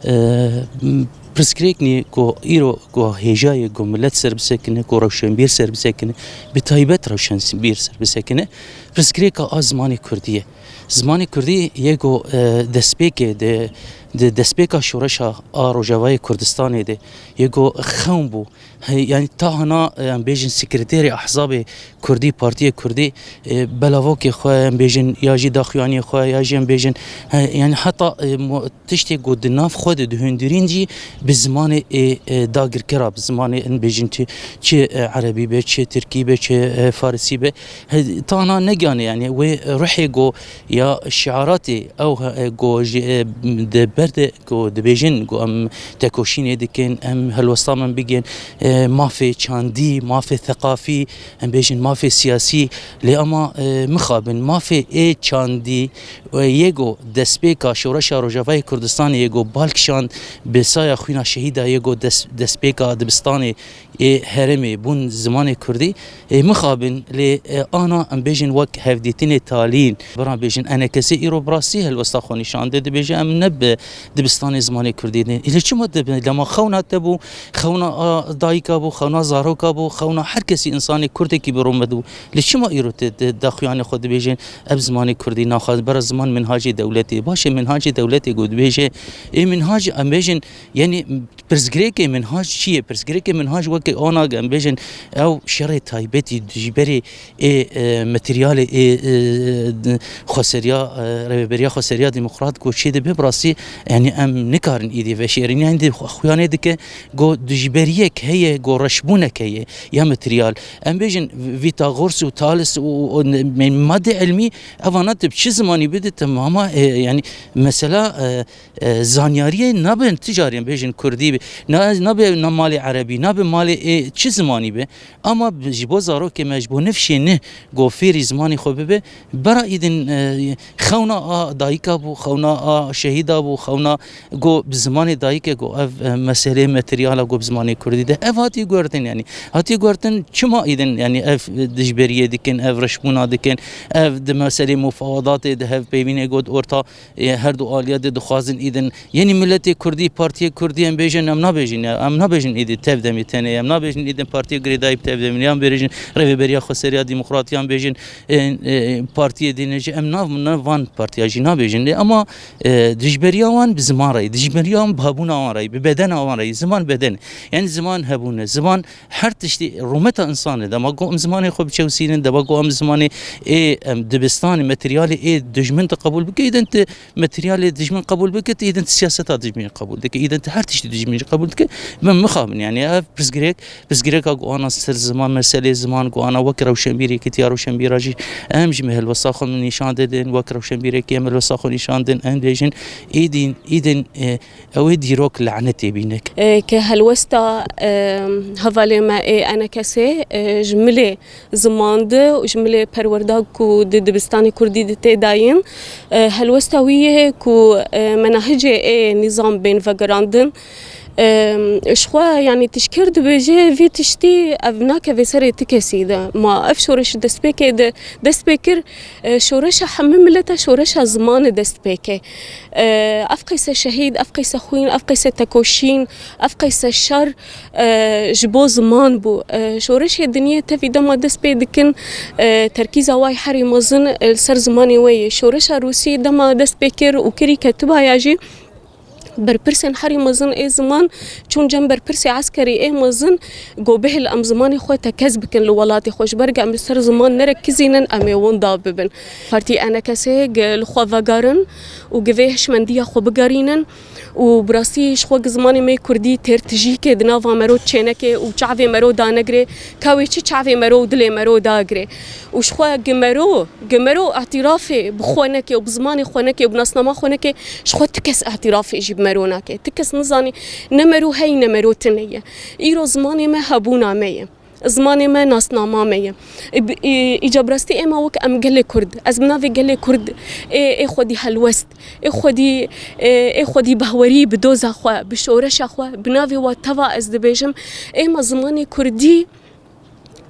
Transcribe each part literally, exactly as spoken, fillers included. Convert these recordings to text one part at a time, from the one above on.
e, m-, pirsgirêk nî ku îro ku hêja ye ku milet ser bisekine, ku rewşenbîr ser bisekine, bi taybet rewşenbîr ser bisekine, pirsgirêka a zimanê kurdî ye. Zimanê kurdî yê ku, e, destpêkê de, de destpêka şoreşa a Rojavayê Kurdistanê de yê ku xewn bû. He, yanî ta hina, e, em bêjin sekreterê ehzabê kurdî, partiyê kurdî, e, belavokê xwe, em bêjin ya jî daxuyaniyê xwe, ya jî em bêjin, he, yanî heta, e, mo-, tiştê ku di nav xwe de dihundirîn jî bi zimanê ê, e, dagirkera, bi zimanê em bêjin çi, çi, e, erebî be, çi tirkî be, çi, e, farisî be. He, tana negane, yanî wê ruhê go ya şiaratê ew he, go ji, e, de berde go dibêjin go em tekoşînê dikin, em helwesta min bigên, e, mafê çandî, mafê theqafî, em bêjin mafê siyasî, lê ama, e, mixabin mafê ê çandî, e, yê go destpêka şoreşa Rojavayê Kurdistanê yê go bal kişand bi saya xwîna şehîda yê go des-, destpêka dibistanê ê herêmê bûn zimanê kurdî, ê mixabin, lê, e, ana em bêjin wek hevdîtinê talîn. Bira bêjin enekesê îro bi rastî helwesta xwe nîşan de, dibêje em ne bi dibistanê zimanê kurdî ne. Lê çima dibe? Lema xewna te bû, xewna a dayika bû, xewna zaroka bû, xewna her kesî însanê kurdekî bi rûmet bû. Lê çima îro te, te daxuyanê xwe dibêjin ev zimanê kurdî naxwaz, bira ziman minhacê dewletê. Baş e, minhacê dewletê ku dibêje, ê minhac em bêjin, yanî Pirsgirêkê minhac çi ye? Pirsgirêkê minhac weke ana em bêjin ew şerê taybetî dijberê ê, e, materyalê ê, e, d-, xweseriya, e, rêveberiya xweseriya demokrat ku çê dibe bi rastî, yanî em nikarin îdî veşêrin. Yanî di xwe-, xuyanê dike ku dijberiyek heye, ku reşbûnek heye ya materyal. Em bêjin Vîtagors û Thales û, û, û ne-, me-, madde ilmî evana tu bi çi zimanî bide, tu mama, e, yanî mesela, e, e, zanyariyê nabin ti carên bêjin kurdî be, na, nabe na malê erebî, nabe malê ê çi zimanî be, ama bi, ji bo zarokê me, ji bo nifşê neh go fêrî zimanê xwe bibe, bera îdin, e, xewna a dayika bû, xewna a şehîda bû, xewna go bi zimanê dayikê go ev, e, meselê materyala go bi zimanê kurdî de. Ev hatiye guhertin, yanî hatiye guhertin çima îdin, yanî ev dijberiyê dikin, ev reşbûna dikin, ev di meselê mufawadatê di hevpeyvînê go di orta Ê, her du aliya de dixwazin îdin. Yenî miletê kurdî, partiyê kurdî em bêjin, em nabêjin ya, em nabêjin îdî tev demê tenê, em nabêjin îdin partiyê girêdayî bi tev demê, yan bêjin rêveberiya xweseriya demokrat, yan bêjin, ê, ê, partiyê dîne jî em nav, nav van partiya jî nabêjin. Lê ama, e, dijberiya wan bi ziman re, dijberiya wan bi hebûna wan re, bi bedena wan re, ziman beden. Yanî ziman hebûne, ziman Her tiştî rûmeta însanê, dema ku em zimanê xwe biçewsînin, dema ku em zimanê ê, em dibistanê, materyalê ê dijmin te qebûl bike, îdin tu materyalê dijmin qebûl bike, tu îdin tu siyaseta dijmin qebûl dike, îdin tu her tiştî dijmin jî qebûl dike. Min mixabin, yanî ev pirsgirêk, pirsgirêka ku ana ser ziman, meselê ziman ku ana wek rewşenbîr, yekîtiya rewşenbîra jî em jî me helwesta xwe nîşan didin, wek rewşenbîrekî em helwesta xwe nîşan din, em dibêjin, îdin, îdin, e, Ew ê dîrok lanetê bîne. E, ke helwesta, e, hevalê me ê enekesê, e, ji milê ziman de û ji milê perwerda ku di dibistanê kurdî de tê dayîn, e, helwesta wî ye ku, e, menahicê ê nîzam bên vegerandin. E, ji xwe, yanî tişkir dibêje, vî tiştî ev nakeve serê ti kesî de. Ma ev şoreş destpêkê de, dest pê kir, E, şoreşa hemî mileta şoreşa zimanê dest pê ke. E, ev qeyse şehîd, ev qeyse xwîn, ev qeyse tekoşîn, ev qeyse şer, e, ji bo ziman bû. E, şoreşê dinyê tevî dema dest pê dikin, e, terkîza way herî mezin, e, li ser zimanê we ye. Şoreşa Rûsî dema dest pê kir û kirî ketibaya jî, Berpirsên herî mezin ê ziman çûn cem berpirsê eskerî ê mezin, got, bihêl em zimanê xwe tekez bikin li welatê xwe, ji ber ku em li ser ziman nerekizînin, em ê winda bibin. Partî enekesê gi li xwe vegerin û gi vê hişmendiya xwe bigerînin û bi rastî ji xwe gi zimanê me kurdî têr tijîkê di nava mero çênekê û çavê mero danegirê, ka wê çi çavê mero û dilê mero dagirê û ji xwe gi mero Gi mero îtirafê bi xwe neke û bi zimanê xwe neke û bi nasnama xwe neke, ji xwe ti kes îtirafê jî bi mero nake. Ti kes nizane ne mero heyî ne mero tune ye. Îro zimanê me hebûna me ye. Zimanê me nasnama me ye. Î-, î-, îca bi rastî êma wek em gelê Kurd. Ez bi navê gelê Kurd ê, ê xwedî helwest, ê xwedî, ê, ê xwedî behwerî bi doza xwe, bi şoreşa xwe, bi navê wa teva ez dibêjim. Êma zimanê Kurdî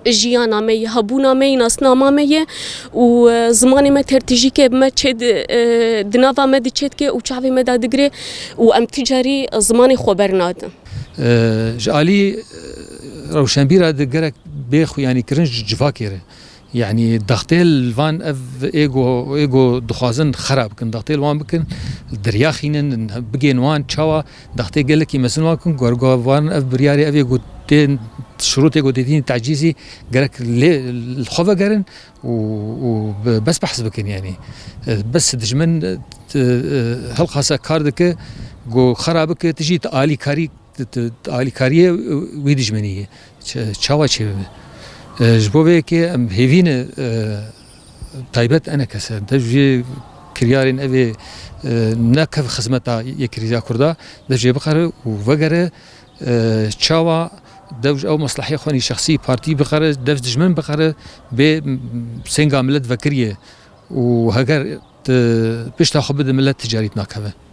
Jiyana me ye, hebûna me ye, nasnama me ye û, e, zimanê me tertijîke bi me çê di-, e, di nava me diçêtike û çavê me dadigire û em tu carî zimanê xwe bernadin. E, ji alî, e, rewşenbîra de gerek bê xuyanîkirin ji civakê re. Yanî daxtê li van ev ê ku, ê ku dixwazin xera bikin, daxtê li wan bikin, deryaxînin, bigên wan çawa daxtê gelekî mezin wan bikin, ku ergo wan ev biryarê ev ê ku tên şirûtê ku têdîn tecîzî gerek lê li xwe vegerin û, û bi-, bes behs bikin yanî. E, bes dijmin, e, t-, e, hilqasa kar dike, ku xera bike, tu jî tu alîkarî, tu, tu, tu alîkariyê wî dijminî ye. Ç-, çawa çêbibe? E, ji bo vê yekê em hêvî ne, e, taybet enekese. Dev jê kiryarên evê, e, nekev xizmeta Yekîtiya Kurda, dev jê biqere û vegere, e, çawa dev ji ew meslehê xwe nî şexsî partî biqere, dev dijmin biqere, bê senga milet vekiriye û heger tu pişta xwe bide milet ticaret nakeve.